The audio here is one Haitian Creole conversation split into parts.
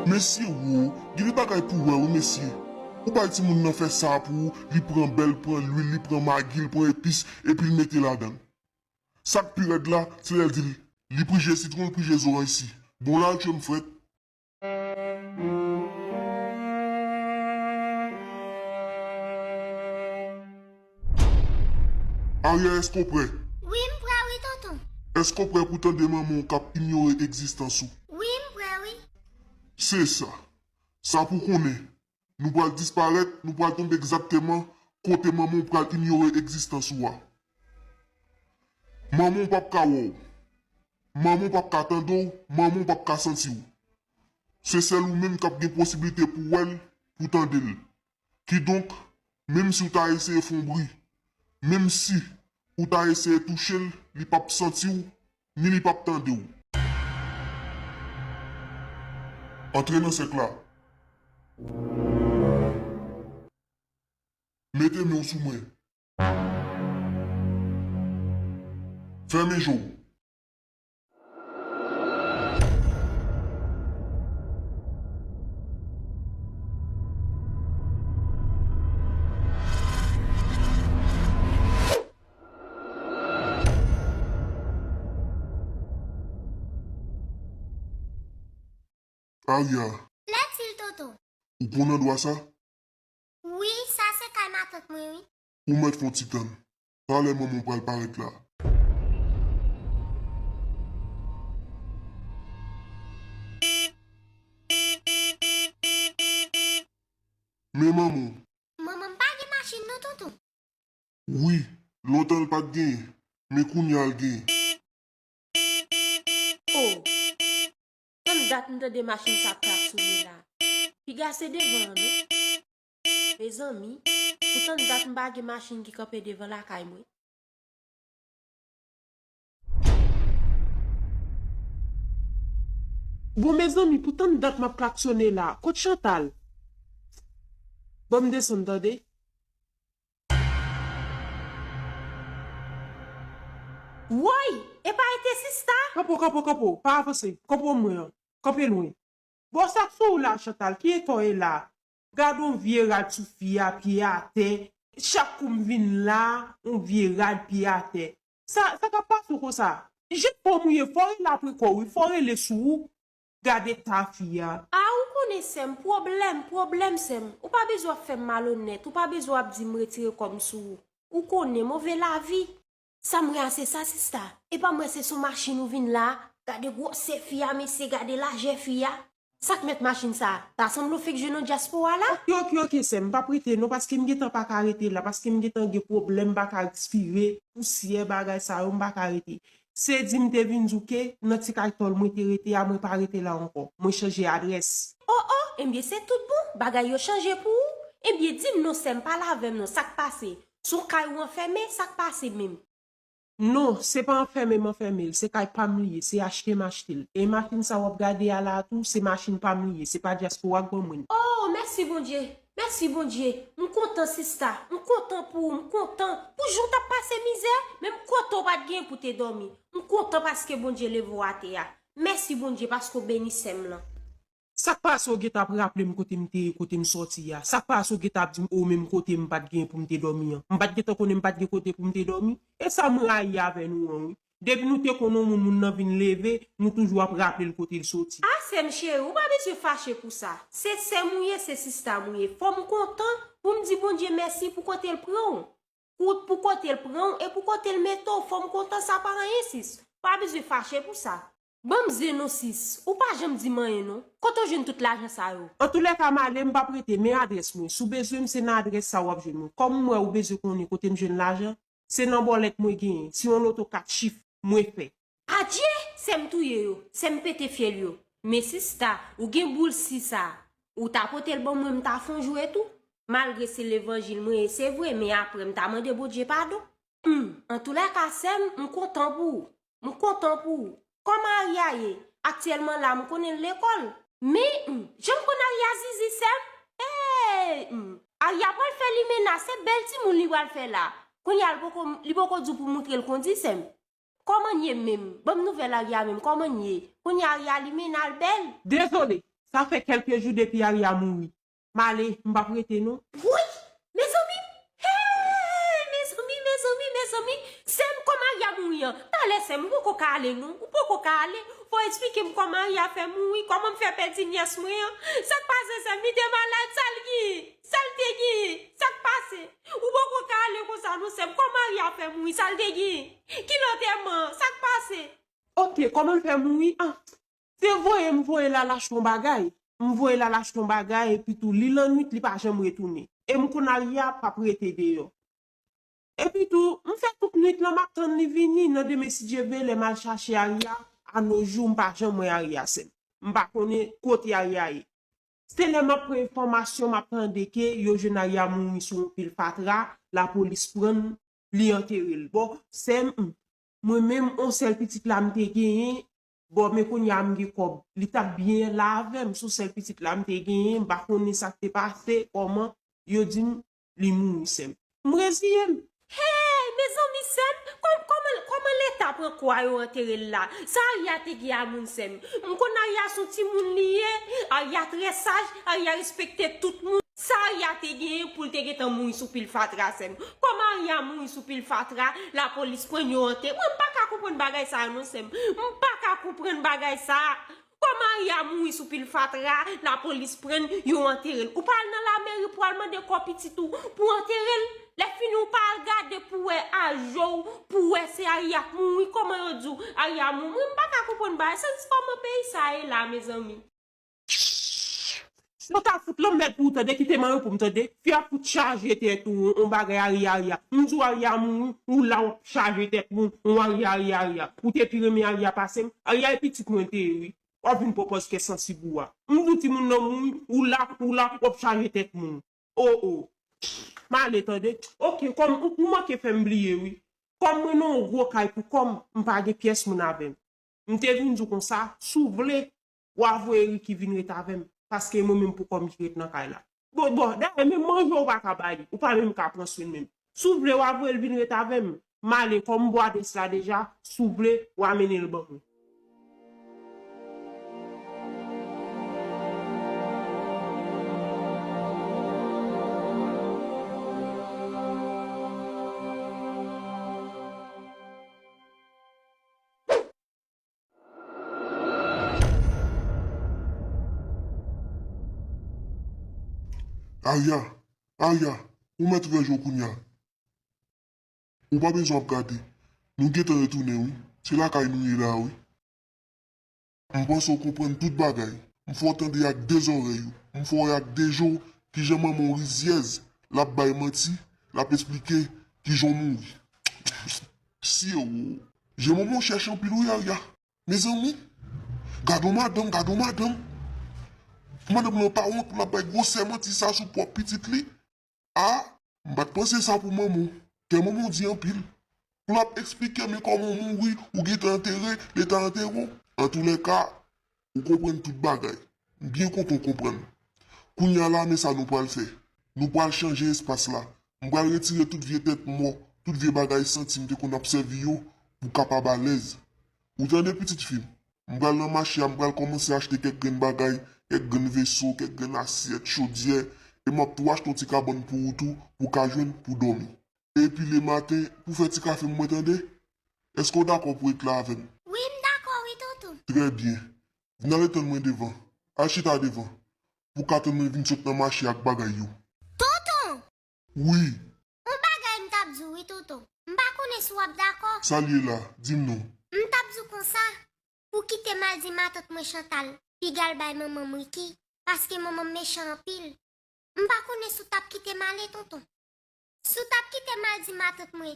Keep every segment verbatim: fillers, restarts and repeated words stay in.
Mesye wo, gen de bagay pou wè wi mesye. Ou bay timoun nan fè sa pou ou, li pran bèl, pran lwil, li pran magi, li pran epis, epi l mete ladan l. Sa k pi rèd la, se lè l di l, li prije sitwon, li prije zoranj si. Bon la, tchwe m frèt. Arya, èske w prè? Wi, m prè wi, tonton. Èske w prè pou tande manman w k ap inyore egzistans ou? Wi, m prè wi. Se sa. Sa pou konnen. Nou pral disparèt, nou pral tonbe egzakteman kote manman w pral inyore egzistans ou a. Manman w p ap ka wè w. Manman w p ap ka tande w, manman w p ap ka santi w. Se sèl ou menm k ap gen posiblite pou wè l, pou tande l. Kidonk, menm si w ta eseye fè yon bri, menm si ou ta eseye touche l, li p ap santi w, ni li p ap tande w. Antre nan sèk la. Mete men w sou mwen. Fèmen je w. Arya. Lètil, tonton. Ou konn andwa sa? Wi, sa se kay matant mwen, wi. Ou mèt fè yon ti tann. Talè manman w pral parèt la. Men manman w. Manman m pa gen machin non, tonton. Wi, lontan l pa t genyen, men kounye a l genyen. O! Tann dat m tande machin sa ap klaksone la. Piga se devan an non. Mezanmi, pou tann dat m pa gen machin ki kanpe devan lakay mwen. Bon, mezanmi, pou tann dat m ap klaksone la. Kot Chantal? Ban m desann, tande. Woy! Epa e te sista? Kanpo, kanpo, kanpo. Pa avanse. Kanpo mwen an. Kanpe lwen. Bon, sa k sou ou la, Chantal? Ki eta w ye la? Gade yon vye rad sou fi a, pye atè. Chak kou m vin la, yon vye rad, pye atè. Sa, sa k ap pase w konsa? Jis fò w mouye, fò w rele apre kò w, wi, fò w rele sou ou. Gade eta fi a. A, ou konnen, sè m, pwoblèm, pwoblèm, sè m. Ou pa bezwen ap fè m malonèt, ou pa bezwen ap di m retire kò m sou ou. Ou konnen, move lavi. Sa m wè a se sa, sista. Epa m wè se sou machin ou vin la. Gade gwosè fi a, mesye, gade lajè fi a. Sa k mèt machin sa a? Ta sanble w fenk jwenn nan dyaspora la? Oke, oke, oke, sè m, m p ap rete non, paske m gentan pa ka rete la, paske m gentan gen pwoblèm, m pa ka respire, pousyè, bagay sa yo, m pa ka rete. Se di m te vin di w ke nan ti kay tòl mwen te rete a, mwen pa rete la ankò. Mwen chanje adrès. O, o, enbyen se tout bon, bagay yo chanje pou ou? Enbyen di m non, sè m, pale avè m non, sa k pase? Se yon kay ou anfème, sa k pase menm? Non, se pa anfème m anfème l, se kay pa m li ye, se achte m achte l. E machin sa w ap gade a la a tou, se machin pa m li ye, se pa dyaspora k ban mwen l. O, mèsi Bondye, mèsi Bondye. M kontan sista, m kontan pou ou, m kontan pou jan w t ap pase mizè, men m kontan w pa t genyen pou te dòmi. M kontan paske Bondye leve w atè a. Mèsi Bondye paske w beni sè m lan. Sa k pase w gentan ap raple m kote m te ye, kote m sòti a? Sa k pase w gentan ap di m o menm kote m pa t genyen pou m te dòmi an? M pa t gentan konnen m pa t gen kote pou m te dòmi? E sa m rayi avè nou an wi. Depi nou te konn yon moun, moun nan vin leve, nou toujou ap raple l kote l soti. A sè m cheri, ou pa bezwen fache pou sa. Se sè m ou ye, se sista m ou ye. Fò m kontan pou m di Bondye mèsi pou kote l pran w. Pou, pou kote l pran w e pou kote l mete w, fò m kontan, sa pa anyen sis. Pa bezwen fache pou sa. Ban m zen non sis, ou pa janm di m anyen non. Kote w jwenn tout lajan sa yo? Antoulèka m ale, m p ap rete, men adrès mwen. Si w bezwen m, se nan adrès sa w ap jwenn mwen. Kòm m wè ou bezwen konnen kote m jwenn lajan, se nan bòlèt mwen genyen. Se yon loto kat chif mwen fè. Adje! Sè m touye yo, sè m pete fyèl yo. Men sista, ou gen boul si sa. Ou ta pote l ban mwen, m ta fè yon jou etou. Malgre se levanjil mwen ye, se vre, men apre m ta mande Bondye padon. Humm, antoulèka sè m, m kontan pou ou. M kontan pou ou. Kòman Arya ye? Aktyèlman la, m konnen l lekòl. Men, humm, jan m konn Arya zizi sè m. Hey, humm, Arya pral fè limena, se bèl timoun li pral fè la. Kounye a, li poko, li poko di w pou w moutre l kondi sè m. Kòman n ye menm? Ban m nouvèl Arya menm, kòman n ye? Kounye a Arya limena l bèl. Dezole, Sa fè kèlke jou depi Aria mouri. M ale, m p ap rete non. Woy! Mezanmi! Hey! Mezanmi, mezanmi, mezanmi! Sè m, kòman Aria mouri an? Talè, sè m, ou poko ka ale non. Ou poko ka ale. Fò w eksplike m kòman Aria fè mouri, kòman m fè pèdi nyès mwen an. Sa k pase, sè m? Li te malad, sa l gen? Sa l te gen? Sa k pase? Ou poko ka ale konsa non, sè m. Kòman Aria fè mouri? Sa l te gen? Ki lantèman? Sa k pase? Ok, kòman l fè mouri? Ah, se voye m voye l al achte yon bagay. M voye l al achte yon bagay, epi tou, li lannwit, li pa janm retounen. E m konn Aria p ap rete deyò. Epi tou, m fè tout nwit lan, m ap tann li vini. Nan demen, si Dye vle, lè m al chache Aria, a no jou, m pa janm wè Aria, sè m. M pa konnen kote Aria ye. Se lè m ap pran enfòmasyon, m ap tande ke yo jwenn Aria mouri sou yon pil fatra, lapolis pran l, li antere l. Bon, sè m, mwen menm, yon sèl pitit la m te genyen, bon, men kounye a m gen kòb. Li t ap byen la avè m, se yon sèl pitit la m te genyen, m pa konnen sa k te pase, kòman, yo di m, li mouri, sè m. M reziye m. Hey, mezanmi, sè m, kòm-, kòman, kòman Leta pran kò a yo antere l la? Sa Aria te gen a moun, sè m? M konn Aria se yon timoun li ye, Aria trè saj, Aria respekte tout moun. Sa Aria te genyen pou l te gentan mouri sou pil fatra, sè m? Kòman Aria mouri sou pil fatra, lapolis pran l, yo antere? Mwen, m pa ka konprann bagay sa a non, sè m. M pa ka konprann bagay sa a. Kòman Aria mouri sou pil fatra, lapolis pran l, yo antere l? Ou pa al nan lameri pou al mande kò pitit ou pou antere l? Lè fini, ou pa al gade pou wè aje w, pou wè se Aria k mouri, kòman yo di w Aria mouri? Mwen, m pa ka konprann bagay. Se kòman peyi sa a ye la, mezanmi? Si w ta fout lanmèd pou w tande, kite m an repos m tande. Fi a fout chaje tèt ou, yon bagay Aria, Aria. M di w Aria mouri, ou la w ap chaje tèt ou, yon Aria, Aria, Aria. Ou te pi renmen Aria pase m. Aria e pitit mwen te ye, wi. W ap vin pran pòz kè sansib ou a. M di w timoun nan mouri, ou la, ou la, w ap chaje tèt moun. O, o. M ale tande. Ok, kòm ou, ou manke fè m bliye, wi. Kòm mwen nan yon gwo kay pou kò m, m pa gen pyès moun avè m. M te vin di w konsa, si w vle, w a voye Ricky vin ret avè m, paske mwen menm pou kò m ki ret nan kay la. Bon, bon, dayè, menm manje w pa ka ba li, ou pa menm ka pran swen l menm. Si w vle, w a voye l vin ret avè m. M ale, kòm m bò adrès la deja, si w vle, w a mennen l ban mwen. Aria, Aria, ou mèt rejwe w kounye a. Ou pa bezwen ap gade. Nou gentan retounen, wi. Se lakay nou ye la, wi. M panse w konprann tout bagay. M fè w tande ak de zòrèy ou. M fè w wè ak de je w kijan manman w rizyèz. L ap bay manti, l ap esplike kijan w mouri. Sye wo. Je manman w chèch anpil wi, Aria. Mezanmi, gad on madanm, gad on madanm. Madanm nan pa wont pou l ap bay gwosè manti sa sou pwòp pitit li. A, m pa t panse sa pou manman w. Kè manman w di anpil. Pou l ap eksplike men kòman w mouri, ou gentan antere, Leta antere w. Antoulèka, ou konprann tout bagay. M byen kontan w konprann. Kounye a la, men sa nou pral fè. Nou pral chanje espas la. M pral retire tout vye tèt mò, tout vye bagay santi m te konn ap sèvi yo pou w kapab alèz. Ou tande, pitit fi m? M pral nan mache a, m pral kòmanse achte kèk grenn bagay, kèk grenn veso, kèk grenn asyèt, chodyè, e m ap tou achte yon ti kabann pou ou tou, pou w ka jwenn pou dòmi. Epi lematen, pou fè ti kafe m mwen, tande? Èske w dakò pou w ret la avè m? Wi, m dakò wi, tonton. Trè byen. Vin al tann mwen devan. Al chita devan. Pou w ka tann mwen vin sot nan mache ak bagay yo. Tonton! Wi. On bagay m t ap di w wi, tonton. M pa konnen si w ap dakò. Sa l ye la? Di m non. M t ap di w konsa, pou w kite m al di matant mwen Chantal, piga l bay manman m Ricky, paske manman m mechan anpil. M pa konnen si w t ap kite m ale, tonton. Si w t ap kite m al di matant mwen,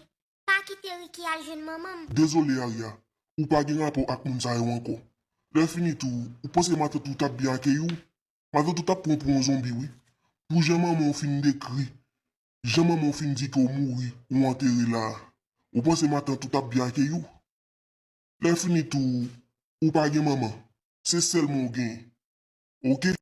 pa kite Ricky al jwenn manman m. Dezole, Aria. Ou pa gen rapò ak moun sa yo ankò. Lè fini tou, ou panse matant ou t ap byen akeyi w? Matant ou t ap pran w pou yon zonbi, wi. Pou jan manman w fin dekri, jan manman w fin di ke w mouri, ou antere la a. Ou panse matant ou t ap byen akeyi w? Lè fini tou, ou pa gen manman. Se sèl mwen w genyen. Oke?